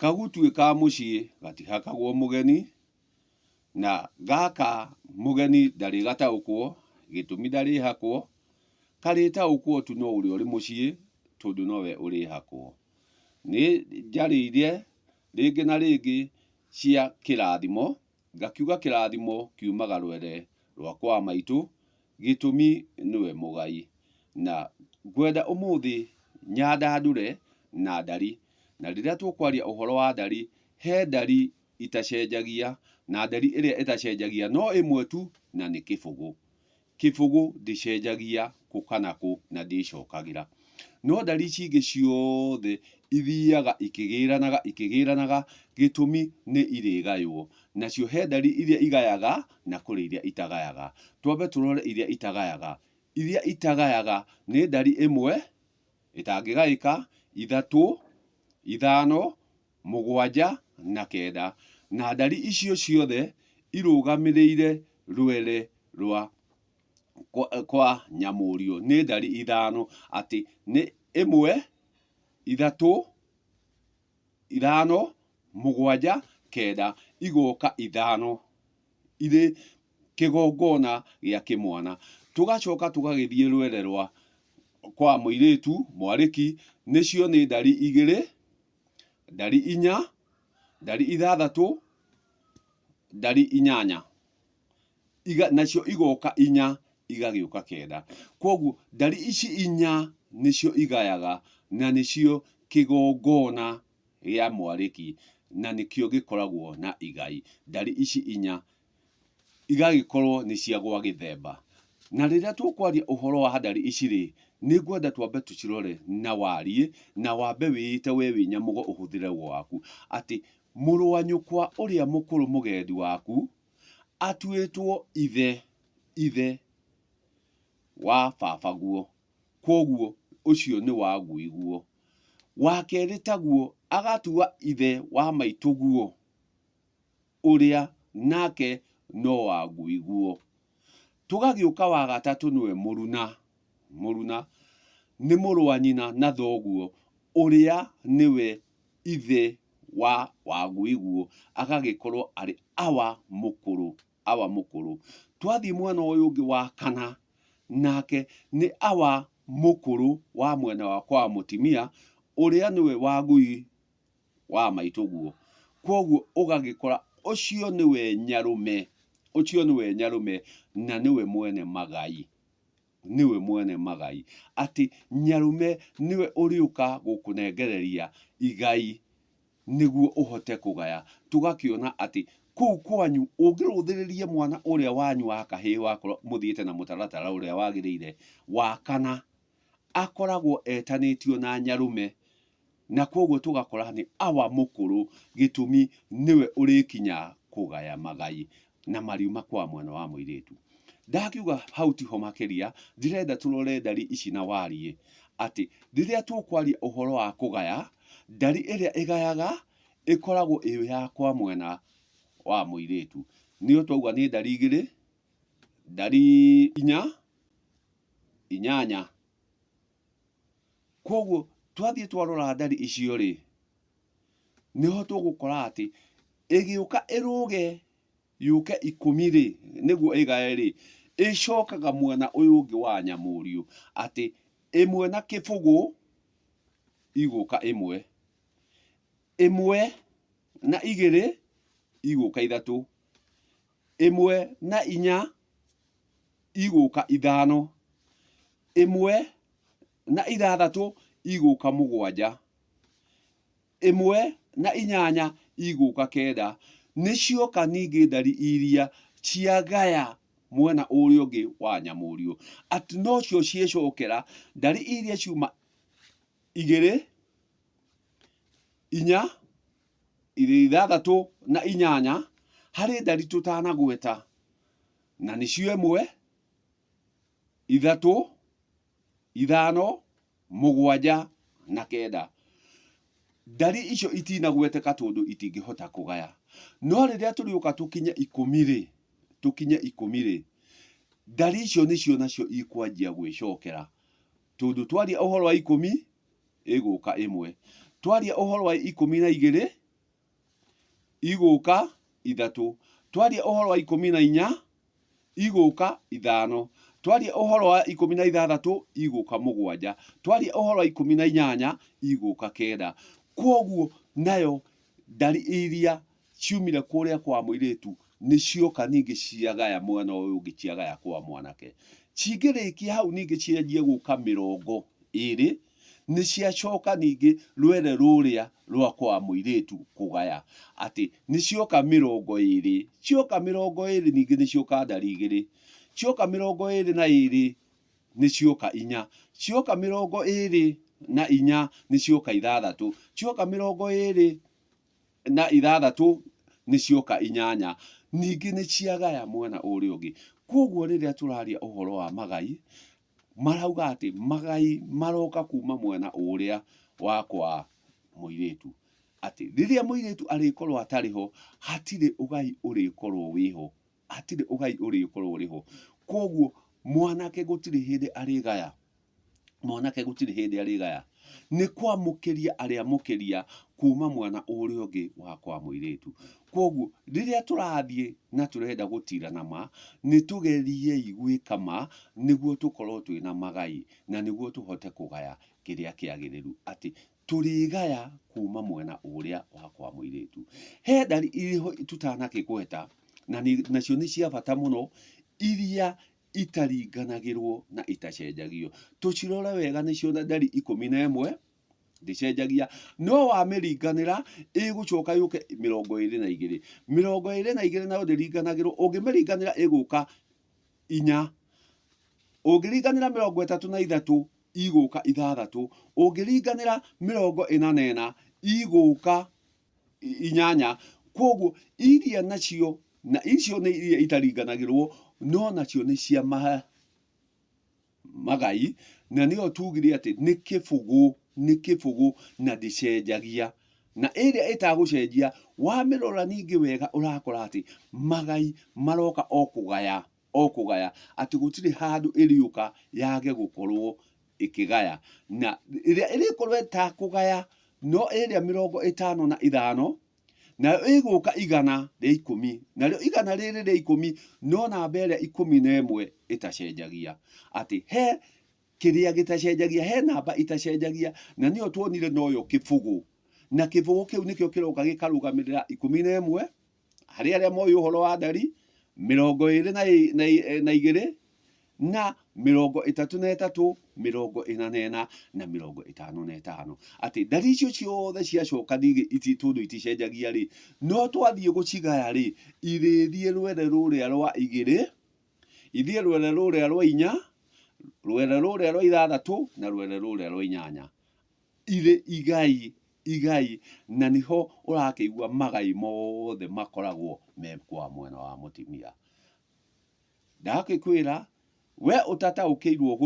Kagutuĩ ka mũciĩ gatihakagwo mũgeni, na gaka mũgeni ndarĩgataũkwo, gĩtũmi ndarĩhakwo, karĩtaũkwo tu no ũrĩa ũrĩ mũciĩ tondũ nowe ũrĩhakwo. Nĩ njarĩirie rĩngĩ na rĩngĩ cia kĩrathimo, ngakiuga kĩrathimo kiumaga rwere rwa kwa maitũ, gĩtũmi nĩwe mũgai. Na ngwenda ũmũthĩ nyandandũre na ndari, na rĩrĩa tũkwaria ũhoro wa ndari, he ndari itacenjagia, na ndari ĩrĩa ĩtacenjagia no ĩmwe tu na nĩ kĩbũgũ. Kĩbũgũ ndĩcenjagia kũ kana kũ na ndĩcokagĩra. No ndari ici ingĩ ciothe ithiaga ikĩgĩranaga ikĩgĩranaga, gĩtũmi nĩ irĩgaywo. Nacio he ndari iria igayaga na kũrĩ iria itagayaga. Twambe tũrore iria itagayaga. Iria itagayaga nĩ ndari ĩmwe ĩtangĩgaĩka, ithatũ, ithano, mũgwanja na kenda, na ndari icio ciothe irũgamĩrĩire rwere rwa kwa Nyamũriũ. Nĩ ndari ithano, atĩ nĩ ĩmwe, ithatũ, ithano, mũgwanja, kenda, igoka ithano irĩ kĩgongona gĩa kĩmwana. Tũgacoka tũgagĩthiĩ rwere rwa kwa mũirĩtu, mwarĩki, nĩcio nĩ ndari igĩrĩ, ndari inya, ndari ithathatũ, ndari inyanya. Iga, nacio igoka inya igagĩũka kenda. Kwoguo ndari ici inya nĩcio igayaga na nĩcio kĩgongona gĩa mwarĩki na nĩkĩo gĩkoragwo na igai. Ndari ici inya igagĩkorwo nĩ cia gwa gĩthemba. Na rĩrĩa tũkwaria ũhoro wa ndari ici rĩ, nĩ ngwenda twambe tũcirore na wariĩ, na wambe wĩĩte we wĩ nyamũgo ũhũthĩre ũgo waku, atĩ mũrũ wa nyũkwa ũrĩa mũkũrũ mũgendi waku, atuĩtwo ithe, ithe wa babaguo, kwoguo ũcio nĩ wa guiguo. Wa kerĩ taguo agatua ithe wa maitũguo. ũrĩa nake no wa guiguo. Tũgagĩũka wa gatatũ nĩwe mũruna, mũruna nĩ mũrũ wa nyina na thoguo ũrĩa nĩwe ithe wa wa guiguo, agagĩkorwo arĩ awa mũkũrũ, awa mũkũrũ. Twathiĩ mwena ũyũ ũngĩ wa kana, nake nĩ awa mũkũrũ wa mwena wa kwa mũtimia, ũrĩa nĩwe wa ngui wa maitũguo. Kwoguo ũgagĩkora ũcio nĩwe nyarũme, ũcio nĩwe nyarũme na nĩwe mwene magai, nĩwe mwene magai. Atĩ nyarũme nĩwe ũrĩũka gũkũnengereria igai nĩguo ũhote kũgaya. Tũgakĩona atĩ kũu kwanyu ũngĩrũthĩrĩria mwana ũrĩa wanyu wa kahĩĩ wakorwo mũthiĩte na mũtaratara ũrĩa wagĩrĩire wa kana, akoragwo etanĩtio na nyarũme Na kwoguo tũgakora nĩ awa mũkũrũ gĩtũmi nĩwe ũrĩkinya kũgaya magai na mariuma kwa mwana wa mũirĩtu. Ndakiuga hau tiho makĩria, ndĩrenda tũrore ndari ici na wariĩ atĩ rĩrĩa tũkwaria ũhoro wa kũgaya, ndari ĩrĩa ĩgayaga ĩkoragwo ĩ ya kwa mwena wa mũirĩtu. Nĩyo twauga nĩ ndari igĩrĩ, ndari inya, inyanya. Kwoguo twathiĩ twarora ndari icio rĩ, nĩho tũgũkora atĩ ĩgĩũka ĩrũge yũke ikũmi rĩ, nĩguo ĩgae rĩ, ĩcokaga mwena ũyũ ũngĩ wa nyamũriũ, atĩ ĩmwe na kĩbũgũ igũka ĩmwe, ĩmwe na igĩrĩ igũka ithatũ, ĩmwe na inya igũka ithano, ĩmwe na ithathatũ igũka mũgwanja, ĩmwe na inyanya igũka kenda. Nĩcioka ningĩ ndari iria ciagaya mwena ũrĩa ũngĩ wa nyamũriũ, atĩ nocio ciecokera ndari iria ciuma igĩrĩ, inya, ithathatũ na inyanya harĩ ndari tũtanagweta, na nĩcio ĩmwe, ithatũ, ithano, mũgwanja na kenda. Ndari icio itinagweteka tondũ itingĩhota kũgaya. No rĩrĩa tũrĩũka tũkinye ikũmi-rĩ, tũkinye ikũmi-rĩ, ndari icio nĩcio nacio ikwanjia gwĩcokera. Tondũ twaria ũhoro wa ikũmi, ĩgũka ĩmwe. Twaria ũhoro wa ikũmi na igĩrĩ, Igũka 3. Twaria ũhoro wa 14, igũka 5. Twaria ũhoro wa 16, igũka 7. Twaria ũhoro wa 18, igũka 9. Kwoguo nayo ndari iria ciumire kũrĩa kwa mũirĩtu nĩ cioka ningĩ ciagaya mwena ũyũ ũngĩ ciagaya kwa mwanake. Cingĩrĩkia hau ningĩ cianjie gũka 20, nĩ ciacoka ningĩ rwere rũrĩa rwa kwa mũirĩtu kũgaya atĩ nĩ cioka 20. Cioka 20 ningĩ nĩ cioka ndari 2. Cioka 22 nĩ cioka 4. Cioka 24 nĩ cioka 6. Cioka 26 nĩ cioka 8. Ningĩ nĩ ciagaya mwena ũrĩa ũngĩ. Kwoguo rĩrĩa tũraria ũhoro wa magai, marauga atĩ magai maroka kuma mwena ũrĩa wa kwa mũirĩtu. Atĩ rĩrĩa mũirĩtu arĩkorwo atarĩ ho, hatirĩ ũgai ũrĩkorwo wĩho. Hatirĩ ũgai ũrĩkorwo ũrĩ ho. Kwoguo mwanake gũtirĩ hĩndĩ arĩgaya. Mwanake gũtirĩ hĩndĩ arĩgaya. Nĩ kwamũkĩria arĩamũkĩria kuma mwena ũrĩa ũngĩ wa kwa mũirĩtu. Kwoguo rĩrĩa tũrathiĩ na tũrenda gũtira na ma, nĩ tũgeriei gwĩka ma nĩguo tũkorwo twĩna magai na nĩguo tũhote kũgaya kĩrĩa kĩagĩrĩru. Atĩ tũrĩgaya kuma mwena ũrĩa wa kwa mũirĩtu. He ndari irĩ ho tũtanakĩgweta na nacio nĩ cia bata mũno iria itaringanagĩrwo na itacenjagio. Tũcirore wega nĩcio ndari 11, ndĩcenjagia, no wamĩringanĩra ĩgũcoka yũke 22. 22 nayo ndĩringanagĩrwo, ũngĩmĩringanĩra ĩgũka 4. Ũngĩringanĩra 33 igũka 6. Ũngĩringanĩra 44 igũka 8. Kwoguo iria nacio, na icio nĩ iria itaringanagĩrwo, no nacio nĩ cia magai, na nĩyo tugire atĩ nĩ kĩbũgũ, nĩ kĩbũgũ na ndĩcenjagia. Na ĩrĩa ĩtagũcenjia, wamĩrora ningĩ wega ũrakora atĩ magai maroka o kũgaya, o kũgaya, atĩ gũtirĩ handũ ĩrĩũka yage gũkorwo ĩkĩgaya. Na ĩrĩa ĩrĩkorwo ĩtakũgaya no ĩrĩa 55, nayo ĩgũka 110, narĩo igana rĩrĩ rĩa ikũmi no namba ĩrĩa 11 ĩtacenjagia. Atĩ he kĩrĩa gĩtacenjagia, he namba itacenjagia, na nĩyo tuonire noyo kĩbũgũ. Na kĩbũgũ kĩu nĩkĩo kĩroka gĩkarũgamĩrĩra 11, harĩ arĩa moĩ ũhoro wa ndari, 22, na 33, 44, na 55. Atĩ ndari icio ciothe ciacoka ningĩ tondũ iticenjagia rĩ, no twathiĩ gũcigaya rĩ, irĩthiĩ rwere rũrĩa rwa 2, ithiĩ rwere rũrĩa rwa 4, rwere rũrĩa rwa 6, na rwere rũrĩa rwa 8. Irĩ igai, igai, na nĩho ũrakĩigua magai mothe makoragwo me kwa mwena wa mũtumia. Ndagĩkwĩra, we ũtataũkĩirwo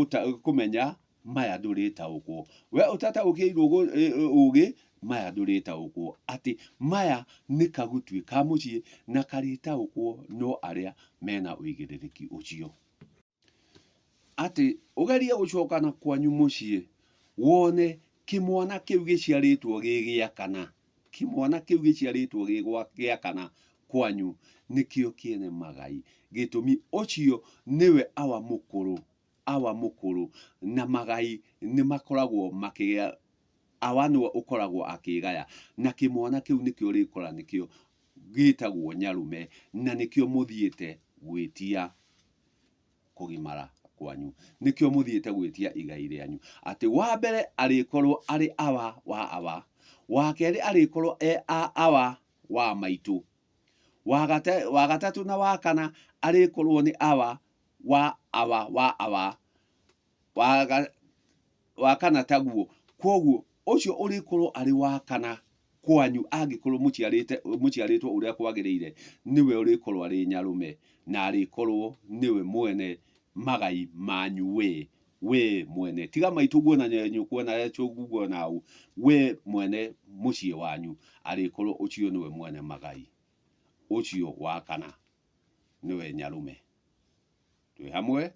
kũmenya maya ndũrĩtaũkwo. We ũtataũkĩirwo ũgĩ maya ndũrĩtaũkwo. Atĩ maya nĩ kagutuĩ ka mũciĩ na karĩtaũkwo no arĩa mena ũigĩrĩrĩki ũcio. Atĩ ũgerie gũcoka na kwanyu mũciĩ wone kĩmwana kĩu gĩciarĩtwo gĩ gĩa kana, kĩmwana kĩu gĩciarĩtwo gĩ gĩa kana kwanyu nĩkĩo kĩene magai. Gĩtũmi ũcio nĩwe awa mũkũrũ, awa mũkũrũ, na magai nĩ makoragwo makĩgĩa, awa nĩwe ũkoragwo akĩgaya, na kĩmwana kĩu nĩkĩo ũrĩkora nĩkĩo gĩtagwo nyarũme, na nĩkĩo mũthiĩte gwĩtia kũgimara kwanyu. Nĩkĩo mũthiĩte gwĩtia igai rĩanyu. Atĩ wa mbere arĩkorwo arĩ awa wa awa, wa kerĩ arĩkorwo e awa wa maitũ, wa gatatũ na wa kana arĩkorwo nĩ awa wa awa wa awa, wa kana taguo. Kwoguo ũcio ũrĩkorwo arĩ wa kana kwanyu angĩkorwo mũciarĩte mũciarĩtwo ũrĩa kwagĩrĩire, nĩwe ũrĩkorwo arĩ nyarũme na arĩkorwo nĩwe mwene magai manyu we we mwene. Tiga maitũguo na nyũkwa na cũguo na ũ, we mwene mũciĩ wanyu arĩkorwo ũcio nĩwe mwene magai. Ũcio wa kana nĩwe nyarũme. Twĩ hamwe?